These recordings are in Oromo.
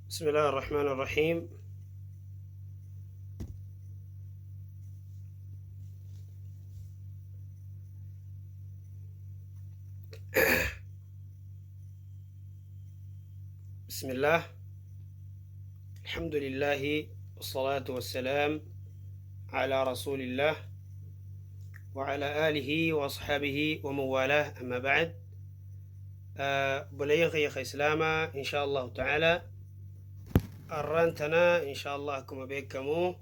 بسم الله الرحمن الرحيم. بسم الله، الحمد لله، والصلاة والسلام على رسول الله وعلى آله وأصحابه ومن والاه، أما بعد. Obboleeyyan kiyya ka islaamaa, insha Allahu ta'ala arraan tana insha Allah akkuma beekamu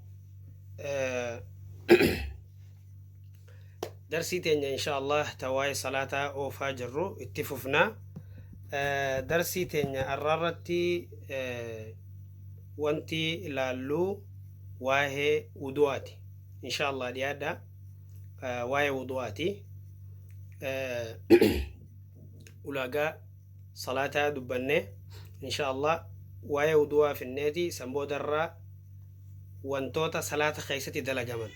darsii teenya insha Allah ta waa'ee salaataa oofaa jirru itti fufna. Darsii teenya arraa irratti wanti ilaallu waa'ee wudu'aati. Insha Allah dhiyaadha, waa'ee wudu'aati. Ulaagaa salaataa dubbanne, insha Allah waa'ee wudu'aa finneeti san boodarraa wantoota salaata keessatti dalagaman.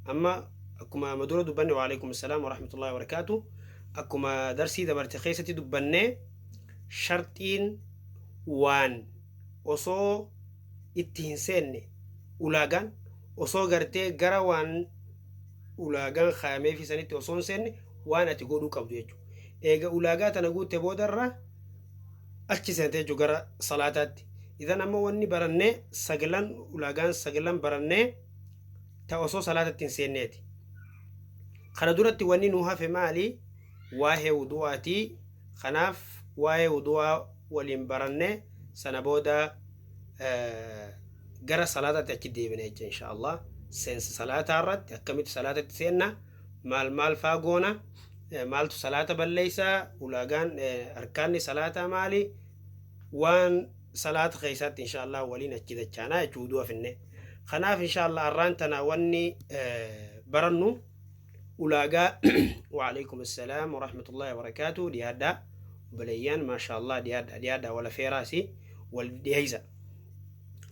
Amma akkuma amma dura dubbanne, waalaikum assalaam warahmatullahi wabarakaatu, akkuma darsii dabarte keessatti dubbanne, sharxiin waan osoo itti hin seenne, ulaagaan osoo gartee gara waan ulaagaan kaayameefii sanitti osoo hin seenne waan ati godhuu qabdu jechuudha. Eega ulaagaa tana guutte boodarra achi seente jechuudha gara salaataatti. Idan amma wanni barannee saglan, ulaagaan saglan barannee ta osoo salaatatti hin seenneeti. Kana duratti wanni nu hafe maali? Waa'ee wudu'aati. Kanaaf waa'ee wudu'aa waliin baranne, sana booda gara salaataatti achi deebina jecha insha Allah. Seensa salaataa irratti akkamitti salaatatti seenna, maal maal faa goona, maaltu salaata balleeysa, ulaagaan arkaanni salaataa maali, waan salaata keessaatti insha Allah waliin achi dachaanaa jechuu wudu'a finne. Kanaaf insha Allah arraan tana wanni barannu ulaagaa. Waalaikum assalaam warahmatullahi wabarakaatu. Dhiyaadhaa obboleeyyan, maasha Allah, dhiyaadhaa dhiyaadhaa, wala feeraasi wal dhiyeeysa.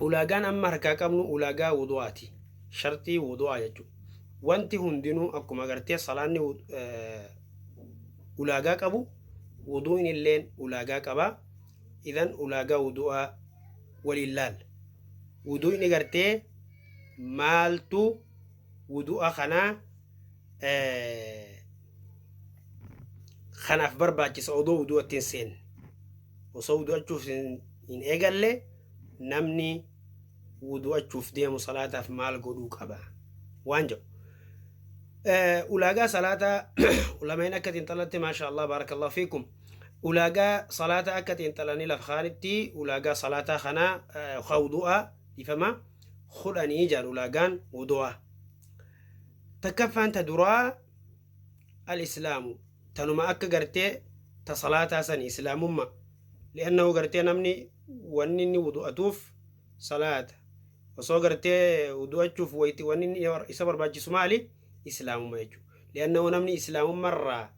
Ulaagaan amma harkaa qabnu ulaagaa wudu'aati, sharxii wudu'aa jechuudha. Wanti hundinuu akkuma gartee salaanni ulaagaa qabu, wudu'in illeen ulaagaa qaba. Idan ulaagaa wudu'aa waliin laalla. Wudu'ini gartee maaltu wudu'a kanaa kanaaf barbaachisa? Odoo wudu'atti hin seenne, osoo wudu'achuuf hin eegalle, namni wudu'achuuf deemu salaataaf maal godhuu qaba waan jedhu. Ulaagaa salaataa ulameen akka xiinxalatti, maasha Allah, baarakallahu fiikum, ulaagaa salaata akka xiinxalanii lafa kaanitti ulaagaa salaataa kanaa wudu'aa, dhiifama, 10 jedhan. Ulaagaan wudu'aa takkaffaan ta duraa al-islaamu, tanuma akka gartee ta salaataa sani islaamummaa, li'annahu gartee namni wanni inni wudu'atuuf salaata, osoo gartee wudu'achuuf wayti wanni inni isa barbaachisu maali? Islaamummaa jechuudha. Li'annahu namni islaamummarraa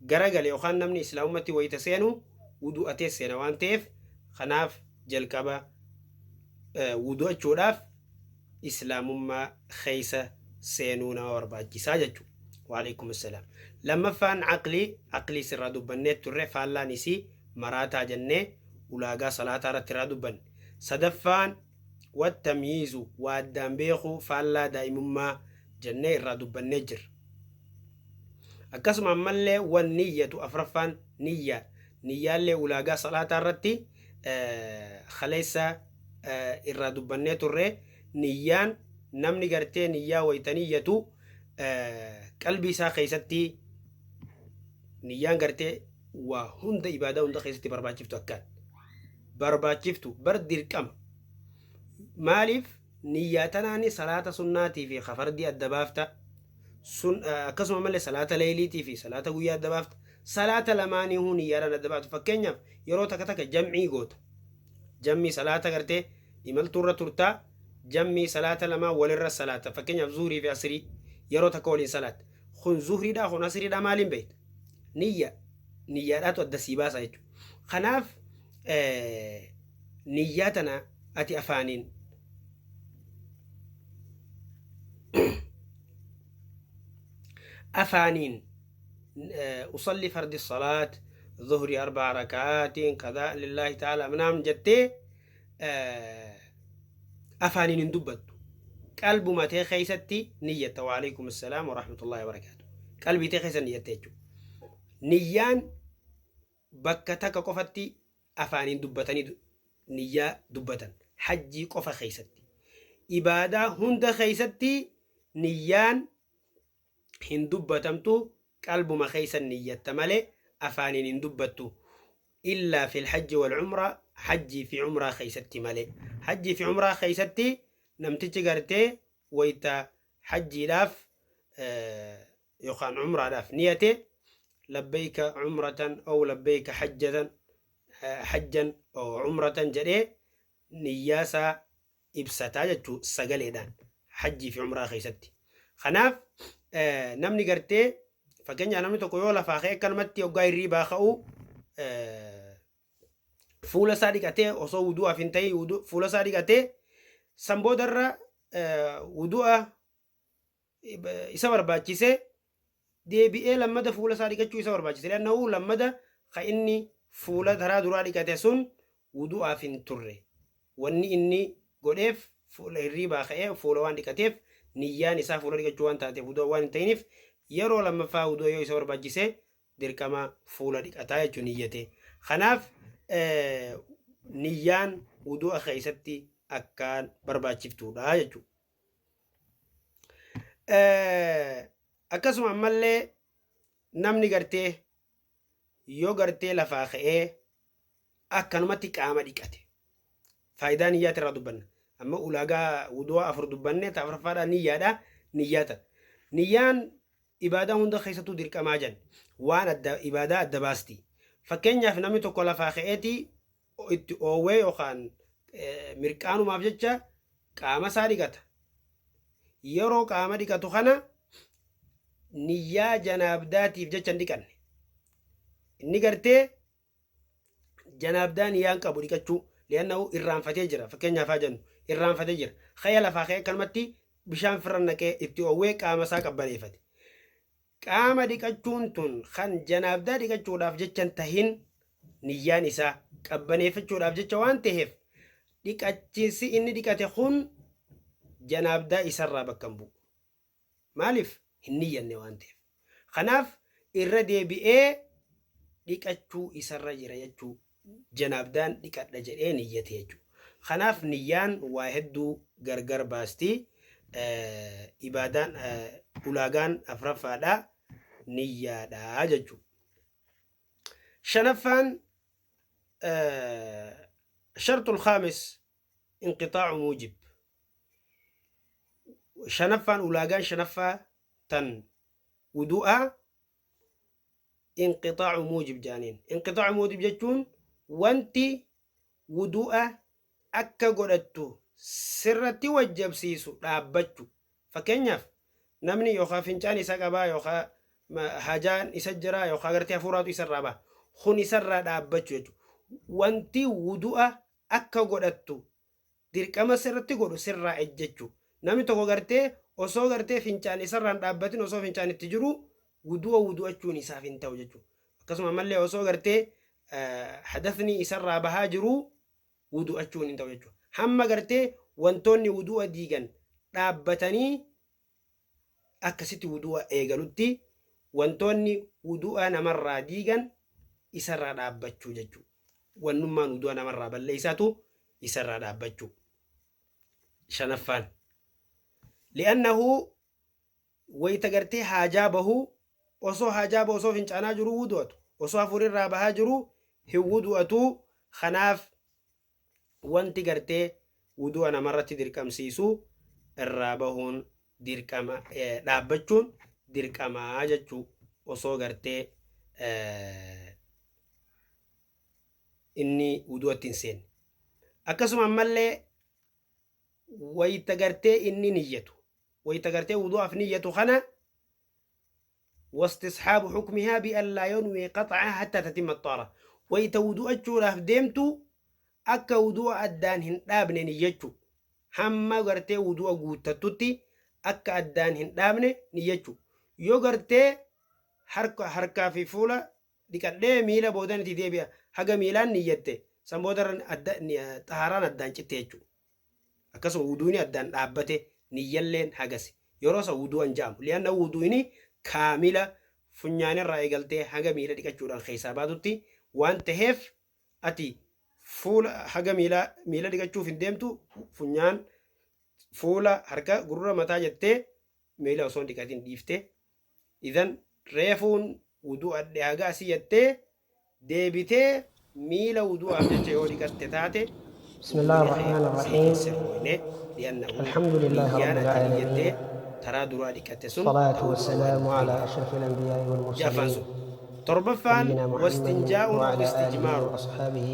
garagale yookaan namni islaamummatti wayita seenu wudu'atee seena waan ta'eef, kanaaf jalqaba wudu'achuudhaaf islaamummaa keessa seenuu nama barbaachisaa jechuudha. Waalaikum assalaam. Lammaffaan aqlii, aqlii sirraa dubbannee turre, faallaan isii maraataa jennee ulaagaa salaataa irratti irraa dubbanne. Sadaffaan wattamyiizu, waa addaan beekuu, faallaa daa'imummaa jennee irraa dubbannee jirra. Akkasuma ammallee wan niyyatu, afraffaan niyyaa. Niyyaallee ulaagaa salaataa irratti kaleessa irraa dubbannee turre. Niyyaan namni gartee niyyaa wayita niyyatu qalbii isaa keessatti, niyyaan gartee waa hunda ibaadaa hunda keessatti barbaachiftu, akkaan barbaachiftu bar dirqama. Maaliif? Niyyaa tanaani salaata sunnaatii fi kafardii adda baafta sun, akkasuma malee salaata leeyliitii fi salaata guyyaa adda baafta. Salaata lamaanii huu niyyaadhaan adda baafta. Fakkeenyaaf yeroo takka takka jam'ii goota, jammii salaata gartee imaltuurra turtaa, jammii salaata lamaa walirra salaata. Fakkeenyaaf zuhurii fi asrii yeroo takka waliin salaata. Kun zuhriidha, kun asriidha, maaliin beekta? Niyya, niyyaadhaatu adda sii baasa jechuudha. Kanaaf niyyaa tana ati afaaniin usalli fardi salaat zuhri arba'a raka'aatiin qadaa lillahi ta'ala ምናምን jettee afaaniin hin dubbattu. Qalbuma tee keessatti niyyatta. Waalaikum assalaam wa rahmatullahi wa barakaatu. Qalbii tee keessa niyyatta jechuudha. Niyyaan bakka takka qofatti afaaniin dubbatanii niyyaa dubbatan. Hajjii qofa keessatti. Ibaadaa hunda keessatti niyyaan hin dubbatamtu, qalbuma keessa niyyatta malee afaaniin hin dubbattu. Illaa fil hajji wal umraa, hajjii fi umraa keessatti malee. Hajjii fi umraa keessatti namtichi gartee wayta hajjiidhaaf yookaan umraadhaaf niyate, labbayka umratan aw labbayka hajjatan, hajjan aw umratan jedhee niyyaasaa ibsataa jechuu sagaleedhaan hajjii fi umraa keessatti. Kanaaf namni gartee, fakkeenyaaf, namni tokko yoo lafaa ka'e akkanumatti hoggaa hirriibaa ka'u fuula isaa dhiqatee, osoo wudu'aaf hin ta'in fuula isaa dhiqatee, san boodarra wudu'a isa barbaachise, deebi'ee lammada fuula isaa dhiqachuu isa barbaachise. Li'annahu lammada ka inni fuula taraa duraa dhiqate sun wudu'aaf hin turre. Wanni inni godheef fuula hirriibaa ka'ee fuula waan dhiqateef, niyyaan isaa fuula dhiqachuu waan taateef, wudu'a waan hin ta'iniif, yeroo lammaffaa wudu'a yoo isa barbaachise dirqama fuula dhiqataa jechuun niyyate. Kanaaf niyyaan wudu'a keessatti akkaan barbaachiftuudha jechuudha. Akkasuma ammallee namni gartee yoo gartee lafaa ka'ee akkanumatti qaama dhiqate, faayidaa niyyaati irraa dubbanna. Amma ulaagaa wudu'a afur dubbanne, ta afuraffaadhaa niyyaadha. Niyyaata, niyyaan ibaadaa hunda keessattuu dirqamaa jan, waan adda ibaadaa adda baasti. Fakkeenyaaf, namni tokko lafaa ka'eeti itti oowwee yookaan mirqaanumaaf jecha qaama isaa dhiqata. Yeroo qaama dhiqatu kana niyyaa janaabdaatiif jecha hin dhiqanne. Inni gartee janaabdaa niyyaan qabu dhiqachuu, li'annahu irraanfatee jira. Fakkeenyaaf haa jennu, irraanfatee jira. Ka'ee lafaa ka'ee akkanumatti bishaan firra naqee itti oowwee qaama isaa qabbaneeffate. Qaama dhiqachuun tun kan janaabdaa dhiqachuudhaaf jecha hin tahin, niyyaan isaa qabbaneeffachuudhaaf jecha waan taheef, dhiqachiinsi inni dhiqate kun janaabdaa isarraa bakka hin bu'u. Maaliif? Hin niyyanne waan ta'eef. Kanaaf irra deebi'ee dhiqachuu isarra jira jechuu, janaabdaan dhiqadha jedhee niyyate jechuu. Kanaaf niyyaan waa hedduu gargar baasti. Ibaadaan ulaagaan afraffaadha niyyaadha jechuu. Shanaffaan, sharxul khaamis, inqixaacu muujib. Shanaffaan, ulaagaan shanaffaa tan wudu'aa inqixaacu muujib jaaniin. Inqixaacu muujib jechuun wanti wudu'a akka godhattu sirratti wajjabsiisu dhaabbachu. Fakkeenyaaf, namni yookaan fincaan isa qabaa, yookaan hajaan isa jira, yookaan gartee hafuuraatu isarraa baha. Kun isarraa dhaabbachu jechuudha. Wanti wudu'a akka godhattu dirqama sirratti godhu sirraa ejjechu. Namni tokko gartee osoo gartee fincaan isarraan dhaabbatin, osoo fincaan itti jiru wudu'a wudu'achuun isaaf hin ta'u jechuudha. Akkasuma ammallee osoo gartee hadathni isarraa bahaa jiru wudu'achuun hin ta'u jechuudha. Hamma gartee wantoonni wudu'a diigan dhaabbatanii akkasitti wudu'a eegalutti, wantoonni wudu'a namarraa diigan isarraa dhaabbachuu jechuudha. Wannummaan wudu'a namarraa balleessaatu isarraa dhaabbachuu. Shanaffaan. Li'annahu wayita gartee haajaa bahuu, osoo haajaa bahu, osoo fincaanaa jiru wudu'atu, osoo hafuurirraa bahaa jiru hin wudu'atu. Kanaaf wanti gartee wudu'a namarratti dirqamsiisu irraa bahuun dirqama, dhaabbachuun dirqamaa jechuu, osoo gartee inni wudu'atti hin seenne. Akkasuma ammallee wayita gartee inni niyyatu, wayita gartee wudu'aaf niyyatu kana, wastisxaabu xukmihaa bi'an laa yanwii qaxa'a hattaa tatimma xaara. Wayita wudu'achuudhaaf deemtu akka wudu'a addaan hin dhaabne niyyachu, hamma gartee wudu'a guuttattutti akka addaan hin dhaabne niyyachu. Yoo gartee harka harkaa fi fuula dhiqadhee miila boodan itti deebi'a, haga miilaan niyyatte San boodarra xahaaraan addaan citte jechuudha. Akkasuma wuduuni addaan dhaabbate, niyyalleen hagasi. Yeroo san wudu'an ja'amu. Li'anna wuduuni kaamila funyaanirraa eegaltee haga miila dhiqachuudhaan keessaa baatutti waan taheef, ati fuula haga miila dhiqachuuf hin deemtu. Funyaan, fuula, harka, gurra, mataa jettee miila osoo hin dhiqatin dhiifte. Idan reefuun wudu'adhe haga asii jettee deebitee miila wudu'aaf jecha yoo dhiqatte taate, بسم الله wudu'ni kee الرحمن sii hin الرحيم. sirroyne, li'annahu الحمد لله niyyaan رب ati niyyattee العالمين. taraa duraa dhiqatte sun الصلاة ta'uu والسلام duwwaa على hin أشرف الأنبياء ja'affaan والمرسلين sun. Torbaffaan نبينا محمد واستنجاء وعلى آله واستجمار وأصحابه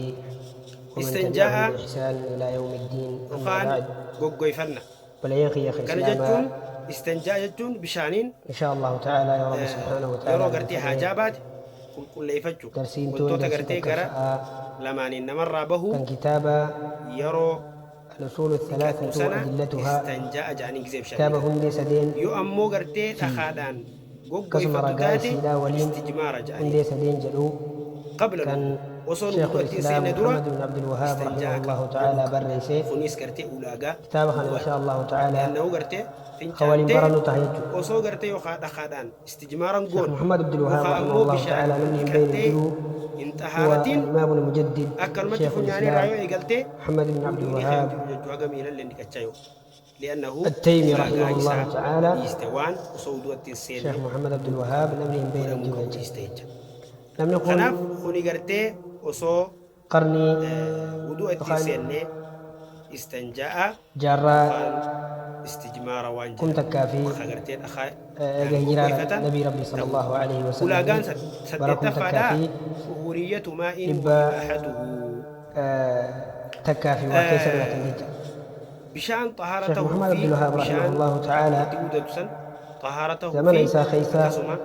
ومن istinjaa'a تبعهم بإحسان إلى يوم الدين. أما yookaan بعد، goggoyfanna. ولينخي يا أخي Kana jechuun إسلاما istinjaa jechuun bishaaniin إن شاء الله تعالى يا رب سبحانه وتعالى yeroo gartee haajaa من baate qulqulleeffachuu, درسين تون wantoota درسي gartee gara تكفأ lamaaniin namarraa bahuu كان كتابة yeroo الأصول dhiqattu الثلاثة sana وأدلتها، istinjaa'a jedhanii gisee bishaan كتابة dhiqatan. هندي سدين Yoo ammoo gartee في dhakaadhaan كسم goggoyfattu رجاء taate سيدا ولين istijmaara jedhanii هندي سدين جلو qabla كان osoon شيخ wudu'atti hin الإسلام seenne dura محمد بن عبد الوهاب رحمه istinjaa'a الله godhuu تعالى qaba. بريسي Kunis gartee ulaagaa كتابة إن wudu'aati. شاء الله تعالى Li'annahu gartee خوالين fincaaftee برنو تهيجو osoo gartee yookaan dhakaadhaan istijmaaran شيخ goone محمد عبد الوهاب yookaan رحمه ammoo الله bishaan تعالى نمني بين dhiqattee الجلو hin هو xahaaratiin الإمام المجدد akkanumatti شيخ funyaanirraa الإسلام yoo eegaltee محمد بن عبد wudu'ni kee hin الوهاب jiru jechuu, haga miilallee dhiqachaa yoo li'annahu التيمي ulaagaa رحمه الله isaa تعالى. dhiiste waan osoo wudu'atti hin الشيخ seenne محمد عبد الوهاب نمني بين godhamuu الجلو qabu dhiiste jecha. لم يكن Kanaaf kuni gartee osoo قرني wudu'a itti hin يقال seenne istinjaa'a جارة yookaan istijmaara waan كنت jedhamu كافي ka gartee dhakaa هجرة goggoyfatan نبي ربي صلى ta'uu. الله عليه وسلم Ulaagaan بركم saddeettaffaadhaa تكافي xuhuriyyatu maa'in wa dhibba ibaahatuhu. تكافي وكيسر لا تنجد. Bishaan xahaara الشيخ ta'uu محمد عبد fi الوهاب رحمه bishaan الله تعالى itti gudatu san xahaara ta'uu زمن fi عيسى خيسى akkasuma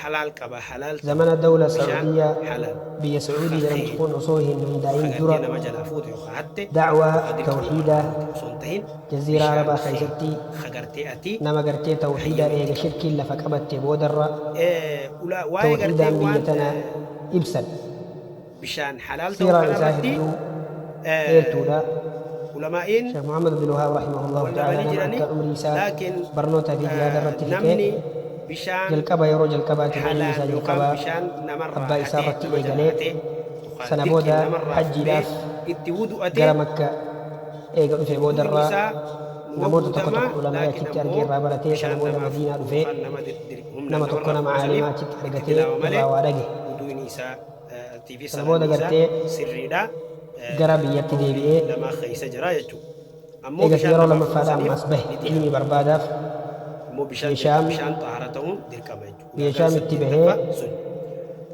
halaal qaba, halaal ta'u زمن الدولة bishaan السعودية halaal بيا سعودي لم kakee تكون أصولهم من داعين ka gartee درة nama jalaa fuute yookaan hatte دعوة yookaan dirqama توحيدة fuute osoo hin tahin جزيرة bishaan عربة kee خيستي ka gartee ati نما قرتي توحيدا hayyama إيجا itti qabdu. شركي لفقبت بودرة Waa'ee توحيدا gartee waan بيتنا إبسا bishaan halaal ta'uu سيرة kanarratti إساهدو إيرتودا ulamaa'iin شيخ محمد بن الوهاب رحمه الله wal تعالى dhabanii نما jirani, أكا عمري إسا laakiin برنوتا في جهاد الرتي namni فيتي bishaan jalqaba yeroo jalqabaati ilmi halaal isaa yookaan jalqabaa bishaan namarraa abbaa isaa hatee irratti nama jalaa eegalee hatee yookaan sana dirqiin booda namarraa fuudhee hajjiidhaaf itti wudu'atee gara Makka eega dhufee wuduun boodarraa isaa numa namoota tokko guutamaa, tokko ulamaa laakiin achitti argee ammoo irraa baratee sana bishaan booda namaaf Madiinaa dhufee yookaan nama humna nama tokko namarraa nama fuudhu saniif caalimaa achitti itti argatee dilaama malee irraa waa dhage. wuduun isaa fi Sana booda salaanni isaa gartee sirriidha. gara biyyatti Qawlii deebi'ee lamaa keessa jira jechuudha. Ammoo eegas bishaan yeroo namaaf fuudhu lammaffaadha saniif ammas bahe ni ilmi dilama. barbaadaaf Ammoo bishaan biyya Shaam bishaan xahaara ta'uun dirqama jechuudha. biyya Ulaagaan Shaam itti bahee saddeettaffaa sun. yeroo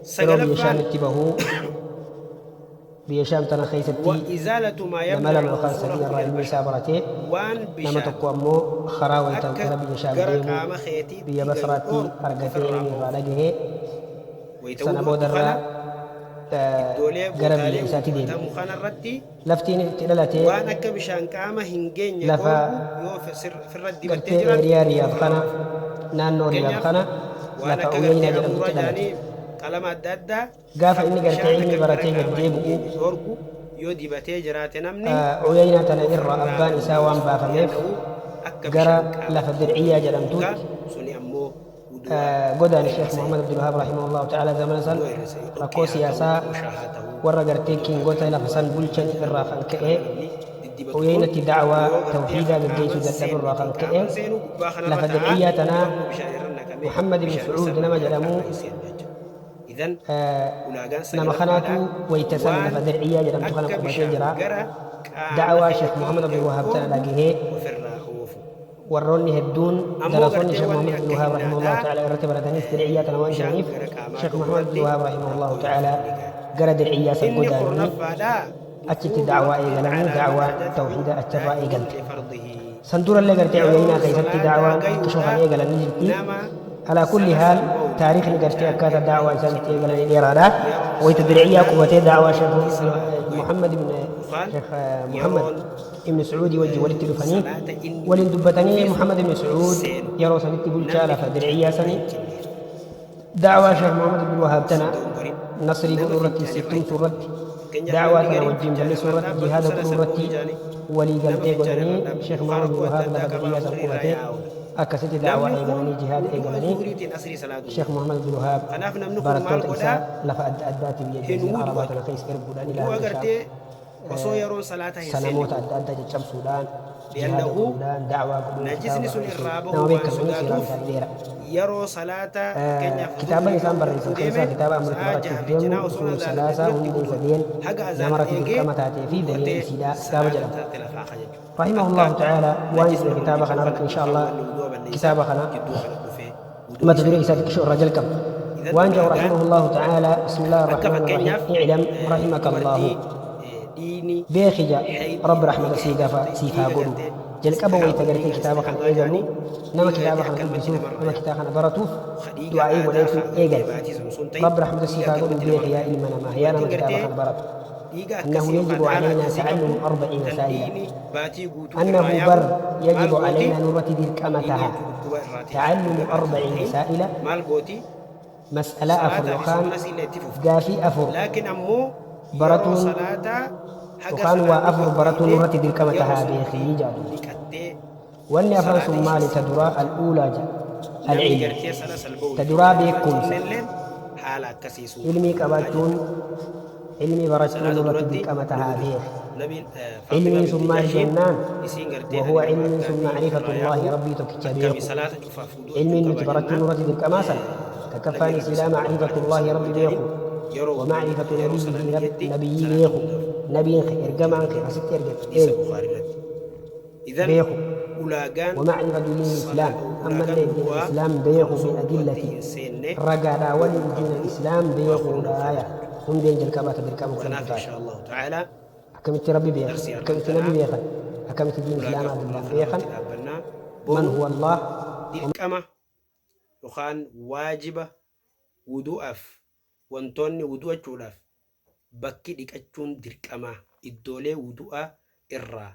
biyya Sagalaffaan Shaam itti bahuu biyya Shaam tana keessatti وإزالة ما nama يمنع lama yookaan sadii وصوله irraa إلى ilmi البشر isaa baratee waan nama bishaan tokko ammoo karaa wayitaan akka gara biyya Shaam gara deemu qaama keetiitti biyya galu Basraatti dhoorku argatee ofirraa ilmi irraa oofu. dhagahee Wayita sana wudu'attu boodarraa kana iddoolee gara biyya bootaalee isaatti deebi'e. wudu'atamu kanarratti Laftiin itti dhalatee waan akka bishaan qaama hin geenye lafa dhoorku yoo firra dibattee gartee jiraate eeriyaa Riyaad ofirraa kana oofu. Naannoo Riyaad Fakkeenyaaf kana waan lafa akka Uyeynaa gartee jedhamtutti abuuraa dhalate. jedhanii qalama adda addaa Gaafa inni gartee bishaan ilmi akka gara baratee gad qaamaa hin deebi'u geenye dhoorku yoo dibatee jiraate namni Uyeynaa tana irraa ofirraa abbaan isaa waan oofu. baafameef Li'annahu akka gara bishaan qaama lafa Dirciyyaa dhugaa jedhamtutti suni ammoo wudu'a godaane. Sheekh hir'isa Muhammad jechuudha. Abdulwahaab rahimahullahu ta'ala zamana san Wudu'a hir'isa, rakkoo dhoqqee haa ta'uu, siyaasaa qooshaa haa ta'uu, warra gartee wantoota kiingota akka lafa san wudu'a bulchan irraa kan qaama ka'e namni diddibatu kun Uyeynatti da'waa yoo gartee tawxiidaa qaaman geggeessuu dadhabuu irraa seenne kan ka'e qaaman seenuu gubbaa kanarra lafa taa'aa Dirciyyaa yoo tanaa ammoo bishaan irra naqame Muhammad ibn bishaan Sacuud isarra nama gara jedhamu qaamaa hin seenu jechuudha. Idan ulaagaan nama kanaatu sagalaffaadhaa wayita san waan lafa Dirciyyaa jedhamtu kana akka qubatee bishaan jira. gara qaama Da'waa Sheekh keetii Muhammad galu Abdulwahaab tana dhoorku dhagahee ofirraa oofu. Warroonni hedduun Ammoo darasoonni gartee Sheekh wanni Muhammad akka Abdulwahaab rahimahullahu hinnaadhaa ta'ala irratti baratanis Dirciyyaa tana waan bishaan jiraniif gara qaamaa Sheekh gahu Muhammad irratti Abdulwahaab rahimahullahu rakkoo yoo ta'ala fide ni gaara. Gara Dirciyyaa san Inni godaananii kurnaffaadhaa achitti dukuulu da'waa waqtin eegalanii calaa da'waa man hadathu tawxiidaa achirraa daa'imun eegalte. lifardihi. San durallee gartee Yeroo Uyaynaa keessatti salaataa da'waan xiqqishoo kan gayuudhaa eegalan ni jirti. Nama Alaa kulli salasa haal bahu taariikhni gartee bishaan akkaataa irraa da'waa hin isaan itti jiru. eegalanii dheeraadha. Yeroo Wayita Dirciyyaa salaataa qubatee da'waa Sheekh isa gayu Muhammad ibn yookaan Sheekh Muhammad yeroon ibn Sacuudii wajjin walitti dhufanii salaata inni waliin dubbatanii ofiisu Muhammad ibn Sacuud seenu yeroo sanitti bulchaa namni lafa fincaanii Dirciyyaa irraa sanii hin cinneef da'waa Sheekh Muhammad ibn Wahaab sin tana dongorin nasrii nama godhuu irratti fincaanii irraa hin sittumsuu irratti Fakkeenyaaf Da'waa namni tana gariin wajjin fincaanii bal'isuu irraan irratti dhaabbatu jihaada sana godhuu salphoo irratti ijaanii walii nama galtee fincaanii godhanii irraan dhaabbatu Sheekh yookaan Muhammad rakkoo adda Wahaab addaa lafa qabaa biyya san zuhrii irraa qubatee yaa'aa oola. Akkasitti da'waa Namni kun eegalanii jihaada wudu'a eegalanii zuhriitiin asrii salaatuu Sheekh hin Muhammad Abdul Wahaab danda'u. Kanaaf namni kun maal barattoota godhaa? isaa lafa adda addaatti biyya Hin Jaziira Arabaa wudu'atu. tana keessa erguudhaan ilaa Wudu'a hanga Shaam gartee osoo yeroon salaataa hin seenne sanamoota wudu'a. adda addaa caccabsuudhaan jihaada Li'annahu godhuudhaan da'waa godhuun kitaaba najisni sun barreessuun irraa nama bahuu waan beekamanii seeraan sodaatuuf isaanii dheera. Yeroo salaata fakkeenyaaf Kitaaban zuhrii isaan gahuudhaaf barreessan deeme keessaa kitaaba amma nuti sa'aa barachuuf jaha fi deemnu cinaa osoon usuulu azaanamne salaasaa duratti hundee wudu'a. sadeen Haga azaana namarratti eegee dirqama taatee fi daliila wudu'atee isiidhaa kitaaba salaata jedhamu. taate lafaa ka jechuudha. Rahimahullahu Akka ta'ala waan najisni jedhe kun kitaaba jidduu kana kana irratti insha yookaan Allah wanni wudu'a balleessaa kitaaba kana jidduu kana dhufee wudu'a mata isaa duree isaa xiqqishoo irraa jalqabna. Idan Waan jedhu ulaagaan rahimahullahu ta'ala bismillaahi akka rahmaani rahiim fakkeenyaaf i'lam rahimaka Allahu dubartii dhiigni beeki ja haydii rabbi rahmata dhiiga sii haydii gaafa ta'e siif haa dhiiga godhu gartee jalqaba wayita istihaadaa gartee dhiiga kitaaba kana istihaadaa eegalu jedhanii nama dhiiga kitaaba gartee kana akkanumatti dubbisuuf namarra nama yaa'u kitaaba kana baratuuf ka dhiiga du'aa'ii aadaa godheetu ka gartee eegale baatii sun sun ta'in rabbi rahmata dhiiga siif haa godhu akkanumatti beeki namarra yaa yaa'u ilma namaa yaa nama dubartiin kitaaba gartee kana baratu dhiiga أنه akkasii يجب yookaan haala علينا akkasii تعلم qabdu أربع tan مسائل dhiigni baatii guutuu irraa أنه yaa'u بر maal يجب gooti علينا نرتي dhiigni دركمتها jechuun dhukkuba irraa ta'e تعلم dhukkuba baatii أربع sun ta'in مسائل maal gooti مسألة أفر salaataa fi يوخان soomana illee itti fufti قافي أفر laakiin ammoo yeroo برتون salaataa haga yookaan waa salaanni afur gahu baratuun eegdee irratti dirqama yeroo tahaa sanitti beekii jaatu. dhiqattee Wanni afran salaata sun ishii maali ta duraa al'uulaa jedha namni al'ilm gartee sala salba'uu ta fi duraa irraa beekumsa cinnelleen haala akkasii sun ilmii qabaa qabaachuun jechuudha. Ilmii barachuun Salaata irratti duratti dirqama ni tahaa wudu'atu. beeki. Nabiin Faaximaa Ilmiin sun binti maali Jahshiin jennaan isiin gartee وهو ani nama ilmiin sun akkamii معرفة irraa الله yaa'u rabbii tokkicha akkami beeku salaata cufaaf wudu'achuu ilmiin nuti qaba barachuun jennaan nurratti dirqamaa san takkaffaan Nabi Rabbi isiidhaa sallallahu معرفة alaihi الله wasallam rabbi waan jedhaniin beeku yeroo ومعرفة yeroo نبيه salaanni رب jetti نبيي salaata beeku hundaaf نبيin kee ergamaan jedhan kee asitti ergame hadiisa eenyu Bukhaarii irratti. Idan beeku ulaagaan ومعرفة دين الإسلام أما ulaagaan اللي دين wudu'aa الإسلام بيخو osoo wudu'atti بالأدلة hin seenne رقادا ولي wudu'uu دين qabnu الإسلام waa بيخو kurnan kana آية jechuudha. hundeen jalqabaa ta dirqama godhamtu Kanaaf taate insha Allahu ta'ala akkamitti rabbi beekan darsii har'aan akkamitti nabi tanaa beekan akkamitti diin ulaagaa islaamaa kurnan billaan kana beekan irratti dhaabbannaa man boru huwa allah dirqama yookaan waajiba wudu'aaf wantoonni wudu'achuudhaaf bakki dhiqachuun dirqamaa iddoolee wudu'aa irraa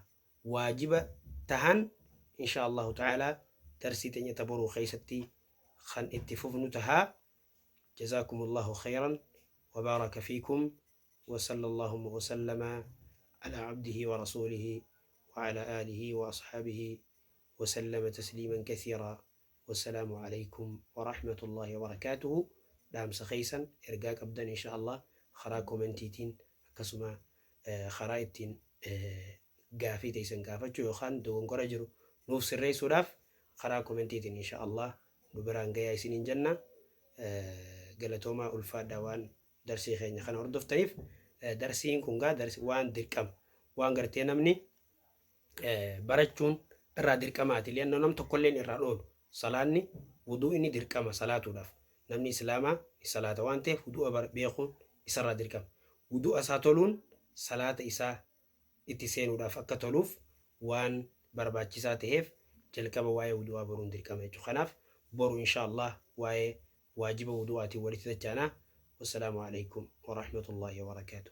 waajiba tahan insha Allahu ta'ala darsii teenya ta boruu keessatti kan itti fufnu tahaa. جزاكم الله خيرا وبارك فيكم وصلى اللهم وسلم على عبده ورسوله وعلى آله وأصحابه وسلم تسليما كثيرا والسلام عليكم ورحمة الله وبركاته dhaamsa keessan ergaa qabdan insha Allah karaa commentiitiin akkasuma karaa ittiin gaafii teessan gaafachuu yookaan dogongora jiru nuuf sirreessuudhaaf karaa commentiitiin insha Allah nu biraan gayaa isiniin jenna. Galatoomaa ulfaadhaa waan darsii keenya kana hordoftaniif. Darsiin kun gaa waan dirqama waan gartee namni barachuun irraa dirqamaati liannoo nam tokkolleen irraa dhoolu salaanni wuduu inni dirqama salaatuudhaaf namni islaamaa salaata waan ta'eef wudu'a beekuun isarraa dirqama wudu'a isaa toluun salaata isaa itti seenuudhaaf akka toluuf waan barbaachisaa ta'eef jalqaba waa'ee wudu'aa baruun dirqama jechuudha. Kanaaf boru insha Allah waa'ee waajiba wudu'aatiin walitti dachaanaa. Wassalaamu alaikum warahmatullahi wabarakaatuh.